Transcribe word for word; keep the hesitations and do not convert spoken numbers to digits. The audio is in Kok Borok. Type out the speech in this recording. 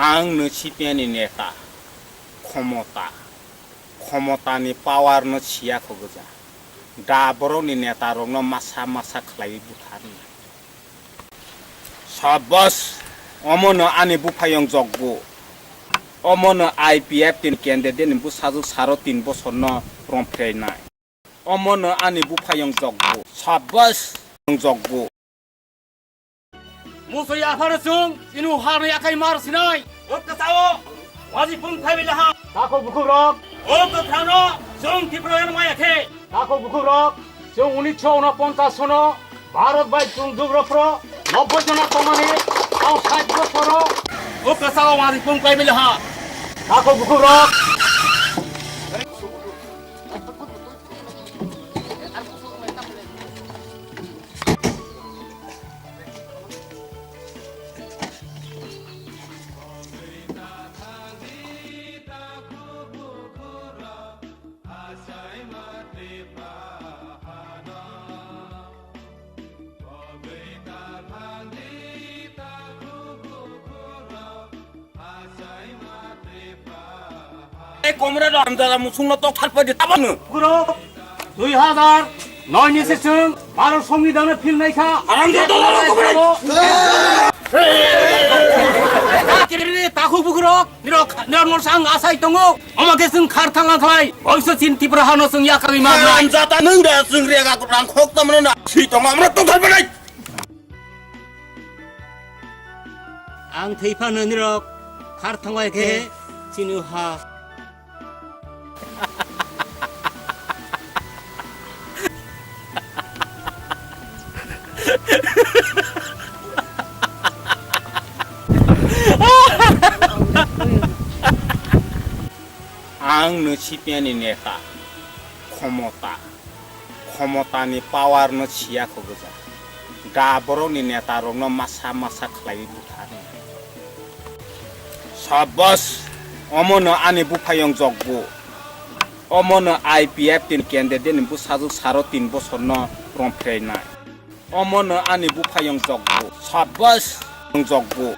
Ang no C P I ni neta, khomota, khomota ni power no siya kho gwja. Da borok ni neta rok no masa masa khlaiwi butharnai. Sabas, omo no ani buphayong jokbo. Omo no I P F tin candidate ni bwsajwk saro tin bosor no romphrainai. Omo no ani buphayong jokbo. Sabas, jokbo. Musa yaphano chwng inu harni akai mar sinai. O kwchao waji pung phaibai laha. Takhuk bukhuk rok. O kwchano chwng Tripura maya khe. Takhuk bukhuk rok, chwng unisho unoponchas sono Bharat bai chwng dugro phro nobboi jona tongmani, tao sait bosoro. O kwchao waji pung phaibai laha. Takhuk bukhuk rok. Ei comrade hamjada musungno tok tharpai di tabano. Guru, dui hazar noi ni se chwng Bharat Songbidan no phil nai kha. Haramjada dolo comrade. Kiri takhuk bukhuk rok, nirok, nirok no sang asai tongo. Omo khe chwng khar thang khlai. Boiso chin Tripura hano chwng yakagwi ma. Haramjada nwng da chwng rega rang khok tamno na. Si tongo amro tok tharpai nai. Ang thwi phano nirok khar thangbai khe chini ha. Ang no C P I ni neta, khomota, khomota ni power no siya kho gwja. Da borok ni neta rok no masa masa khlaiwi butharnai. Sabas, omo no ani buphayong jokbo. Omo no I P F tin candidate ni bwsajwk saro tin bosor no romphrainai. Omo no ani buphayong jokbo. Sabas, jokbo.